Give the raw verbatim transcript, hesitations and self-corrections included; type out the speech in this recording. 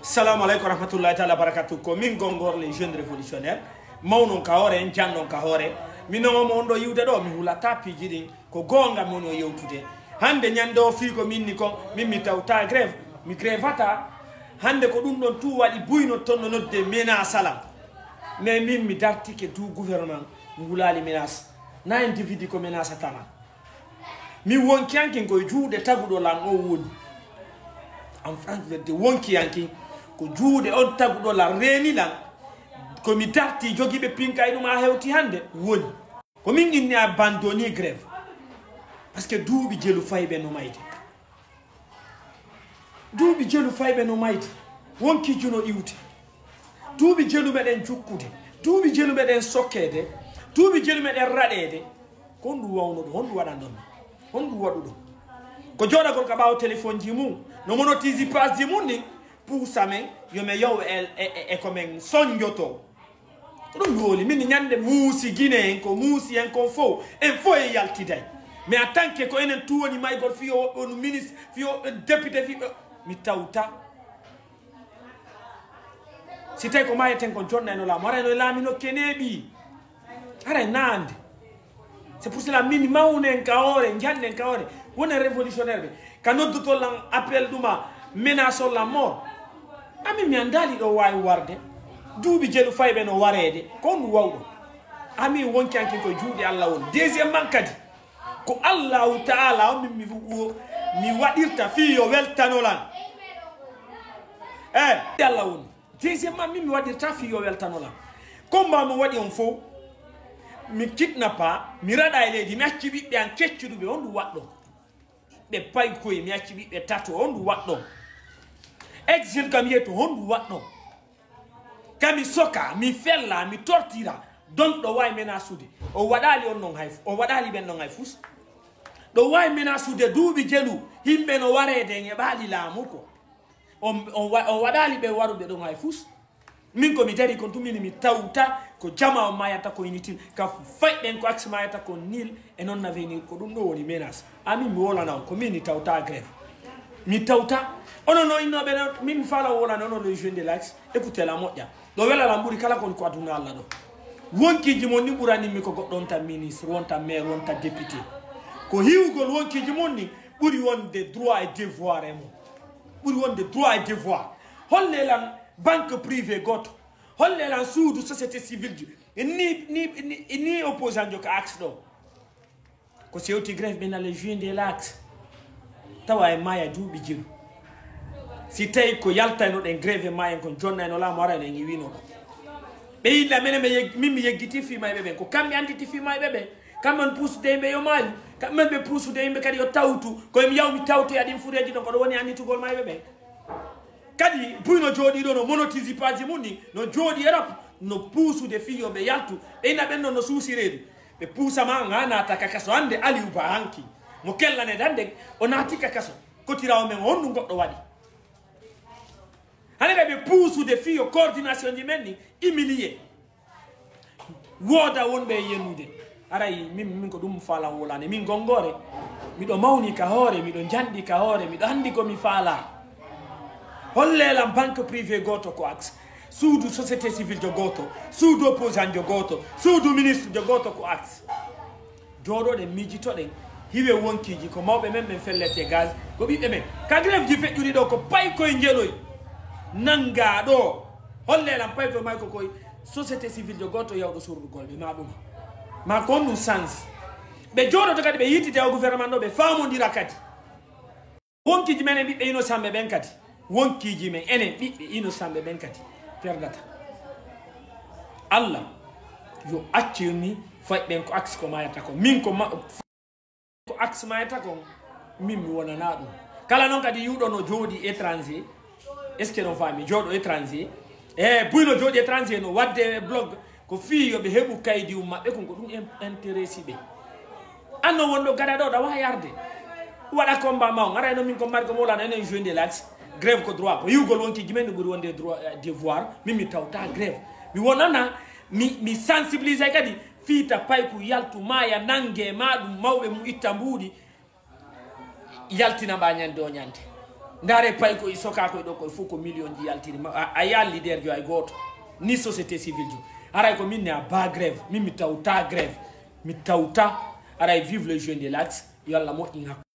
Assalamu aleykum warahmatullahi taala barakatu. Ko min Gongor, les jeunes révolutionnaires. Mawnon ka hoore, jannon ka hoore. Mi nomo on ɗo yiwde ɗo, mi hulata piiji ɗin. Ko goonga moni o yewtude. Hannde ñande o fii ko min ni kon, min mi tawta grève, mi grevata. Hannde ko ɗum ɗon tout waɗi buyno ton no nodde menace alam. Mais min mi dartike du gouvernement, mi hulaali menace. Na individu ko menace atama. Mi wonkiyankin koye juuɗe taguɗo lan o woni. En France, de wonkiyankin ko juuɗe on taguɗo lan reeni lan. Ko mi darti jogiiɓe pinka e ɗum a hewti hannde woni. Ko min inni abandoni grève. Parce que duuɓi jelu fayɓe no mayde. Duuɓi jelu fayɓe no mayde. Wonkiiji no iwde. Duuɓi jelu meɗen jukkude. Duuɓi jelu meɗen sokkeede. Duuɓi jelu meɗen raɗeede. Ko honɗum wawno ɗum? Honɗum waɗan ɗon? Honɗum waɗu ɗum? Ko jooɗagol ka ɓaawo téléphone ji mum. No monotisi page ji mum ni. Puusa men. Yo men yaw e, e, e, e ko men sonjoto. Ko ɗum mi woli. Min ñande muusi Guinée en ko muusi en kon fof. En fof e yaltiday. Mais en tant que ko enen tuwoni maygol fiyo woɓɓe on ministre, fiyo woɓɓe député, fiyo mi tawta. Si tawi ko mayeten kon jonna eno laamu, arayno e laamino keneeɓi. Aray naande. C'est pour cela min mawnen ka hoore, njanɗen ka hoore. Wonen révolutionnaire ɓe. Ka noddotol lan appel ɗuma menace on lan mort. Amin mi andaali ɗo waawi warde. Duuɓi jelu fayɓe no wareede. Ko honɗum wawɗo? Amin wonki ankin koye juuɗe Allah woni. Deuxièmement kadi, ko Allahu Ta'ala on min mi, mi waɗirta fii yo weltano lan. Eh, Allah woni. Deuxièmement, min mi waɗirta fii yo weltano lan. Combat mo waɗi on fof, mi kidnappa, mi raɗa e leydi, mi acci ɓiɓɓe an keccuɗuɓe, honɗum waɗɗon? Ɓe paykoye, mi acci ɓiɓɓe tato, honɗum waɗɗon? Exil kam yeeto, honɗum waɗɗon? Ka mi soka, mi fella, mi tortira. Donc ɗo waawi menasude. O waɗaali on non hay fu-, o waɗaali ɓen non hay fus. Ɗo waawi menasude duuɓi jelu, yimɓe no wareede en e ɓaali laamu ko. On, on wa-, on waɗaali ɓe waruɓe ɗon hay fus. Min ko mi dari kon tun, min mi tawta ko jama on mayata ko initin. Ka fayɓe en ko aksi mayata ko nil e non avenir, ko ɗum ɗo woni menace. Amin mi wolana on, ko min mi tawta grève. Mi tawta. Onon no innooɓe non, min mi faala wolana onon le jeune de l'axe. Écoutez la moƴƴa. Ɗo wela lan ɓuri kala kon ko aduna Allah ɗo. Wonkiiji mon ni ɓurani mi ko goɗɗo wonta ministre, wonta maire, wonta député. Ko hiwgol wonkiiji mon ni ɓuri wonde droit et devoir e mon. Ɓuri wonde droit et devoir. Holle lan banque privée gooto. Holle lan suudu société civile ji. Ni, ni, ni, ni opposant jo ka axe ɗo. Ko sewti grève ɓe nale juin de l'axe. Tawa e maya duuɓi jelu. Si tawi ko yaltayno ɗen grève e mayen kon jonnayno laamu arayno en iwino ɗo. Ɓe yilla menen ɓe yeg-, min mi yeggiti fii mayɓe ɓen. Ko kamɓe anditi fii mayɓe ɓen. Kamɓe on puusude yimɓe yo maayu. Kamɓe ɓe puusude yimɓe kadi yo tawtu. Ko mi yaw mi tawtoya ɗin fureeji ɗon ko ɗo woni anditugol mayɓe ɓen. Kadi buy no jooɗi ɗo no monotisi page mum ni no jooɗi Europe no puusude fii yo ɓe yaltu. Ɓe ina ɓen non no suusi reedu. Ɓe puusa ma nga naata ka kaso. Hannde Aliou Ba hanki mo kellanede hannde o naati ka kaso. Kotirawo men on ɗum goɗɗo waɗi. Hannde kadi ɓe puusude fii yo coordination ji men ni humilié. Wooda wonɓe e yenude. Aray min, min ko ɗum faalan wolane. Min Gongoore. Miɗo mawni ka hoore, miɗo njanɗi ka hoore, miɗo anndi ko mi faala. Holle lan banque privée gooto ko axe. Suudu société civile jo gooto. Suudu opposant jo gooto. Suudu ministre jo gooto ko axe. Jooɗoɗen, miijitoɗen. Hiwe wonkiiji ko mawɓe men ɓen fellete gaz. Ko ɓiɓɓe men. Ka grève ji feƴƴuɗi ɗo ko pay koye njeloy. Nanngaa ɗo. Holle lan pay koye may ko koye société civile jo gooto yawɗo surrugol ɓe ma ɗum. Ma ko on ɗum sens. Ɓe jooɗoto kadi ɓe yittite o gouvernement ɗo ɓe faamondira kadi. Wonkiiji men e ɓiɓɓe innocent ɓe ɓen kadi. Wonkiiji men enen ɓiɓɓe innocent ɓe ɓen kadi. Perdata. Allah yo accir ni fay ɓen ko aksi ko mayata ko. Min ko ma-, ko axe mayata kon, min mi wonana ɗum. Kala noon kadi yiwɗo no jooɗi étranger, est ce que no faami jooɗo étranger? E buy no jooɗi étranger no waɗde blog ko fii yo ɓe heɓu kaydi um maɓɓe kon ko ɗum in-, intéresse ɓe. Anno wonɗo gada ɗo ɗa waha yarde. Waɗa combat ma on. Arayno min ko mari ko mowlana enen jeune de l'axe. Grève ko droit. Ko yiwgol wonkiiji men no ɓuri wonde droit, eh, devoir. Min mi tawta grève. Mi wonana, mi, mi sensibilise kadi. Fiita payku yaltu maaya nange ma ɗum mawɓe mum itta mbuuɗi. Yaltina mba ñande o ñande. Ndaare pay ko i soka koy ɗo koy fof ko million ji yaltiri. Ma- a- a yaal leader jo ay gooto, ni société civile jo. Aray ko min ne a ba grève, min mi tawta grève, mi tawta. Aray vive le jeune de l'axe, yo Allah moƴƴin hakkunde.